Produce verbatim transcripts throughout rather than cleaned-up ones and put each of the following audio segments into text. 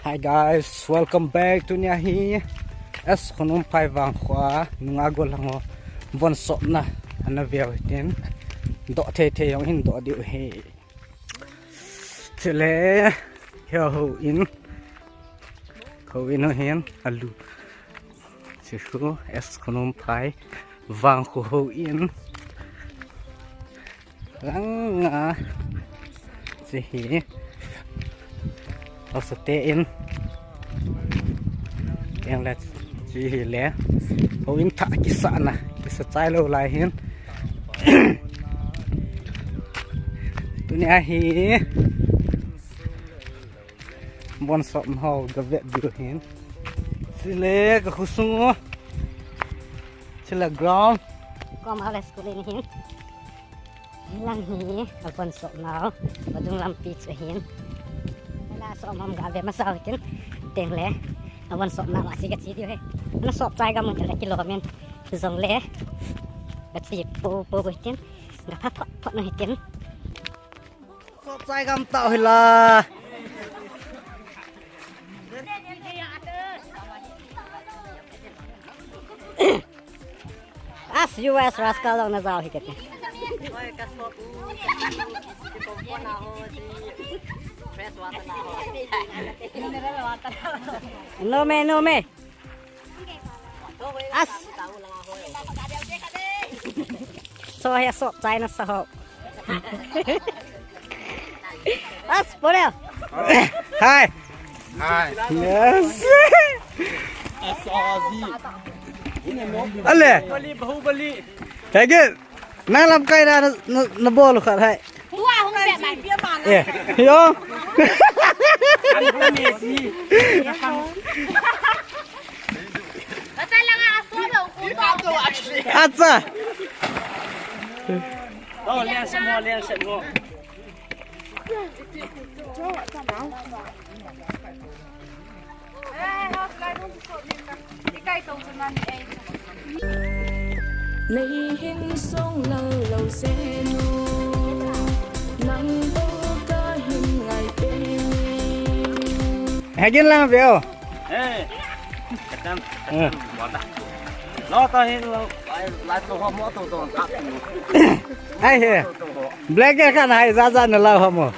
Hi guys, welcome back. Tunia hi S Khonomphai vangkho a nunga gollhang ho von sopna ana veu hitin, doh thei thei jong hin doh diu ahi. Chule, houin, houin ho hin alu. Chu S Khonomphai vangkho houin. Langa. Chu hi. Haosa te in. Keng le chu hi le. Houin thah kisahna. Kisa chai lou lai hin. Tunia hi. Von sopna ho ga vet diu hin. Chule ka khosung u. Chule ground. Kom hole school in hin. Lang hi, avon sopna u. Vadung lampi chu hin. La sop ham ga ve masa u hitin. Teng le. Avon sopna u a si ka chi diu hi. Na sop chai gam u le kilom in. Jong le. Ka chi po po u hitin. Ga pha phot phot u hitin. Sop chai gam tau hi la. As U S rascal long na jao hi kati. No me, no me. As. So hi sop chai na sa ho. As, Ponel. Hi. Hi. Yes. Ale. Bahubali, Bahubali. Hey, good. Nang lamkai na, na, na bol khat hai. Tua hung be man. Eh, yo. Acha. Oh, liang se mo, liang se mo. Nei hin song lal lo se nu, nang bou ka hin ngai pe ni. Hagin lang veo. Eh. Katan, katan, bota. Lo to hin lo, lai, lai to ho mo to to ta. Ai he. Black ke kan hai za za na lo ho mo.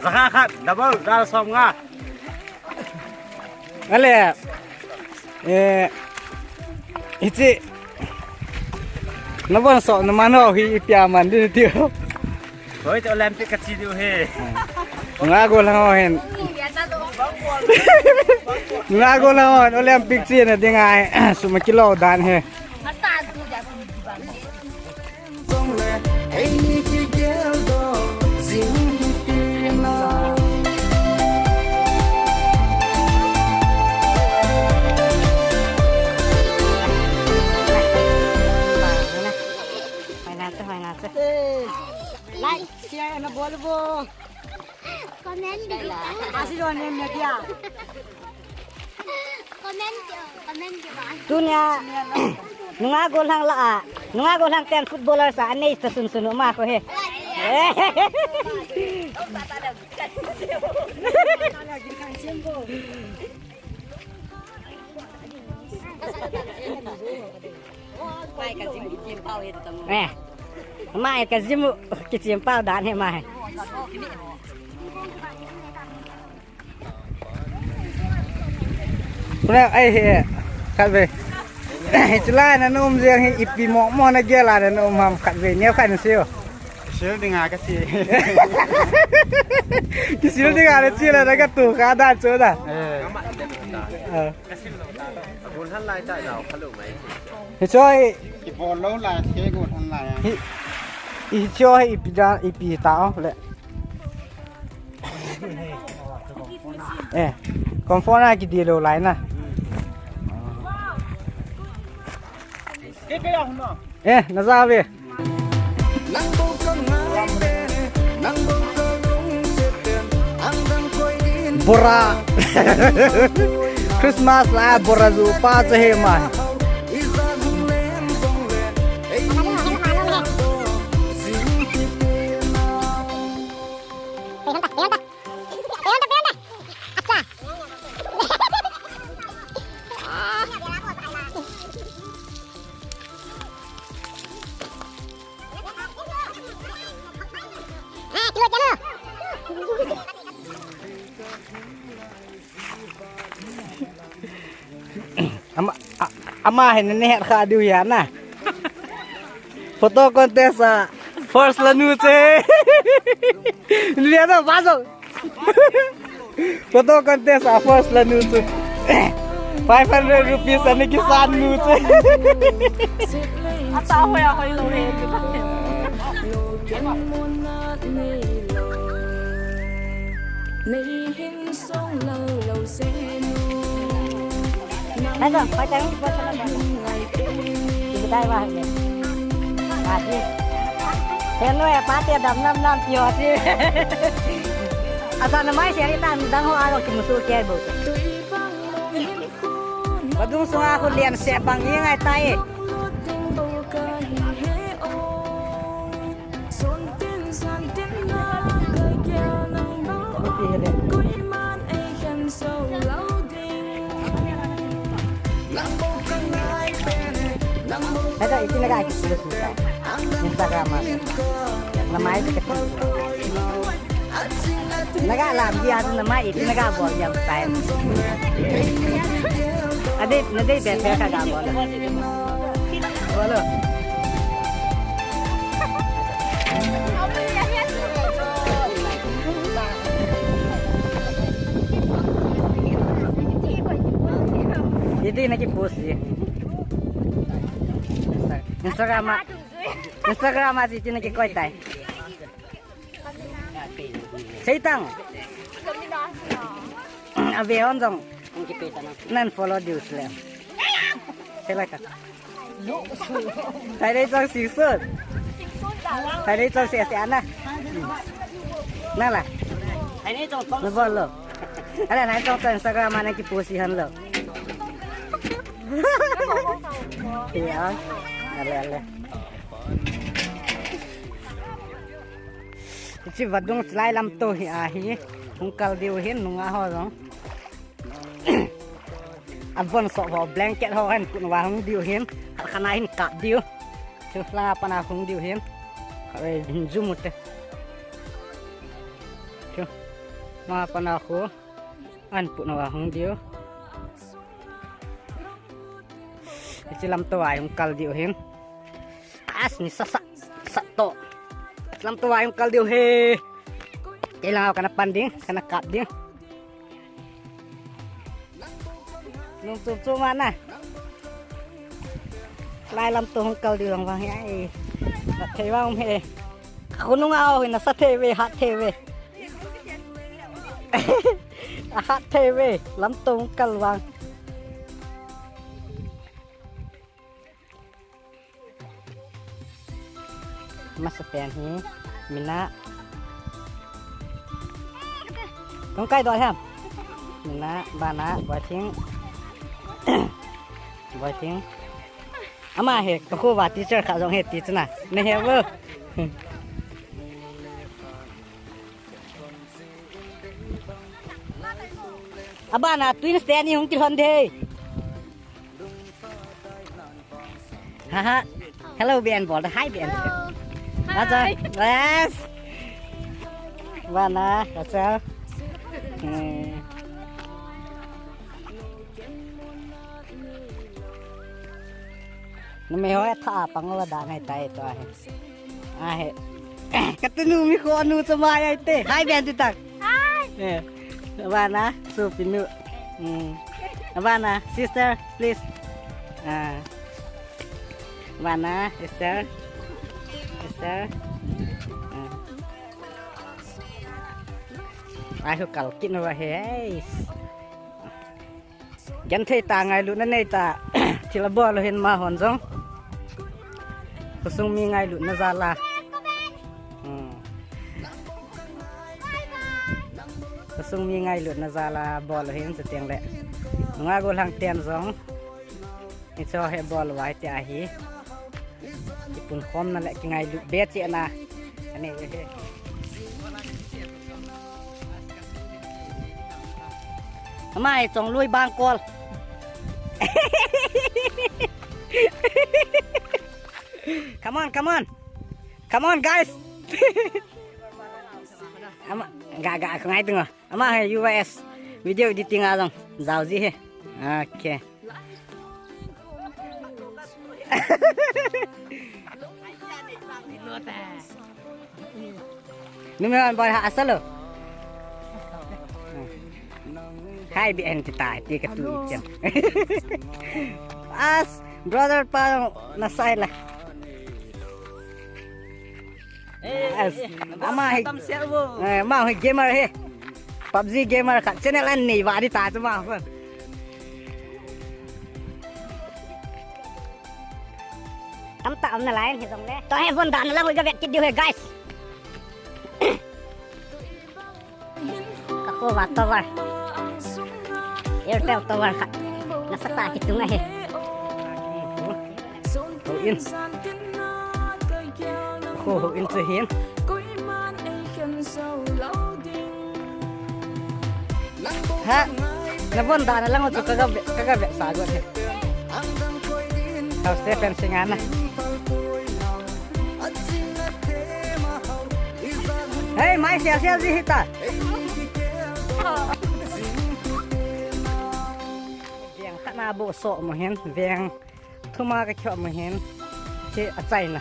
Za kha kha, double, za som nga. Ale. Eh. Hichi. Na von sopna man ho hi ipi a man ding tiu. Hoi, te Olympic ka chi diu he. Nunga gollhang ho hin. Nunga gollhang ho hin Olympic chena ding ahi. Sum a kilo dan hi. Hoina chu, hoina chu. Like, share na bol vo. Comment bol vo. Asi ro ne media. Comment bol, comment bol. Tunia, nunga gollhang la a, nunga gollhang ten footballer sa anei ta sun sun ma ko he. Eh, mai ka gym u kichem pau dan he mai. Puna ai he, khat ve. Chulai na um jeng hi ipi mo mo na gel a na um ham khat ve neo khat na seo. Sil ding a ka chi. Kisil ding a na chi la na ka tu ka da chu da. Eh. Ah. Ka sil lo ta. A gollhang lai ta jao kha lo mai. Hiche hi. Kibol lou lai, ke gollhang lai a. Hi, hiche hi ipi da, ipi ta o le. Eh, comfort na kidei lou lai na. Ke ke ya hum na. Eh, na ja ve. Bora. Christmas la bora ju pa che he ma. Ama, a, ama hin ne het kha diu ya na. Photo contest a first la nu che. Lia da ba zo. Photo contest a first la nu che. Five hundred rupees ani kisan nu che. Ata hoi a hoi lo he. Hello, pai tang, pai tang. Ibu tai wah ni. Ati. Hello, eh, pati dam nam nam tio ati. Asa na mai seri tan dang ho aro kimusu ke bu. Vadung sunga khu lian se bang ye ngai tai. Naga, iti naga, Instagram a. Namai ka. Naga lam dia tu namai iti naga bol dia style. Ade, nade be pe ka ga bol. Bolo. Iti na ki post ye. Instagram a. Instagram a iti na ki koi tai. Seitang. Ave hon jong. Nan follow diu sile. Sela ka. Thai dei chong sing sun. Thai dei chong se se ana. Na la. Thai dei chong. Na bol lo. Ala nai chong to Instagram a na ki post han lo. Ya. Ale ale. Hiche vadung chulai lam to hi ahi. Hung kal diu hin nunga ho jong. Avon so ho blanket ho hin put uva hung diu hin. Khana hin kap diu. Chu langa pana hung diu hin. Kare hin jumute. Chu. Langa pana khu. An put uva hung diu. Hiche lam to a hung kal diu hin. As ni sa sa sa to. Lam to a hung kal diu he. Kei langa kana pan ding, kana kap ding. Nung chum chum ana. Lai lam to hung kal diu lang vang he ai. Na thei vang he. Khunung a ho hin na sa thei ve, hat thei ve. A hat thei ve, lam to hung kal vang. Masa pen hi, mina. Tong kai doi ham. Mina, bana, boy thing. Boy thing. Ama he, ka khu va teacher kha jong he teacher na. Ne he wo. Abana twins te ani hung kilhon de. Haha. Hello, Ben bol da. Hi, Ben. Hello. Acha. Hi. Yes. Bana, acha. Hmm. Numei ho tha a pang uva dan ahi tai to ahi. Ahi. Ka tunu mi kho nu chu mai ai te. Hi, Ben ti tak. Hi. Eh. Abana, su pinu. Hmm. Abana, sister, please. Ah. Abana, sister. Sister. Ah. Ai, hu kal kin uva he. Genthei tah, ngailutna nei tah, thil abol u hin amahon jong. Khosung mi ngailutna jal a. Hmm. Khosung mi ngailutna jal a bol u hin chuteng le. Nunga golhang ten jong. Hiche ho hi bol uva hiti ahi. Kipunkhomna le kingailut be chehna. Ani ve he. Ama hi chonglui bangkol. Come on, come on. Come on, guys. Ama, Ga ga ka ngai tunga. Ama hi U S video editing a jong. Jao ji hi. Okay. Numei hon bol ha asalo. Hai bi en ti tai ti ka tu icham. As brother pa na sai la. As ama hi, eh, ama hi gamer hi. PUBG gamer khat channel an nei va di ta chu ma. Tamtah umna lai hi jong le. Tua hi von dan lang ga vet kit diu hi guys. Ka ko va tower. Airtel tower khat. Nasatah kitung ahi. Houin. Ho, houin chu hin. Ha, na von dan lang chu ka ga ve, ka ga ve sa go the. House defense nga na. Hey, mai sia sia ji hita. Veng khat na bo so mo hin, veng thum a ka kyo mo hin. Che a chai na.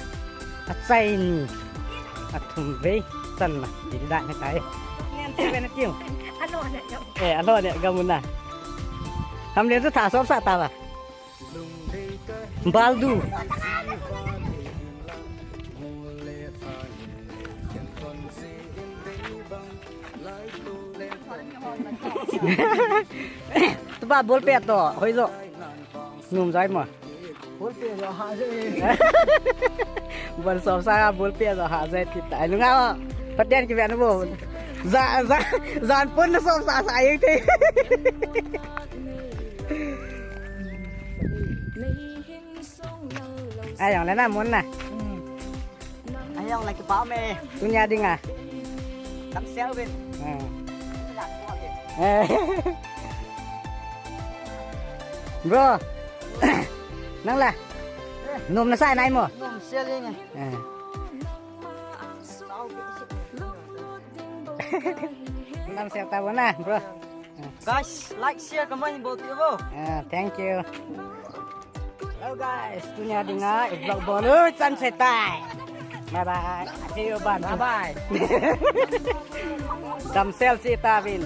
A chai ni. A thum vei chan na. Ti da ni tai. Ngen te ve na tiu. A lo ne ga. Eh, a lo ne ga mu na. Ham le chu tha sop sa ta ba. Baldu. Tu ba bol pe to, hoi jo. Num jai ma. Bol pe jo ha je. Bol som sa bol pe jo ha je ti tai. Lunga. Pathian ki ve na bo. Za, za, zan pon na som sa sa yeng te. Ai, jong le na mun na. Ai, jong le kipa me. Tunia dinga. Tam sel bin. Hmm. Eh. Bro. Nang la. Num na sai nai mo. Num sel ding. Eh. Nam sel ta bona, bro. Guys, like, share, comment bol ti vo. Ah, thank you. Hello guys, tunia dinga i vlog bol u chan se tai. Bye bye. See you ban. Bye bye. Damsel si ta vin.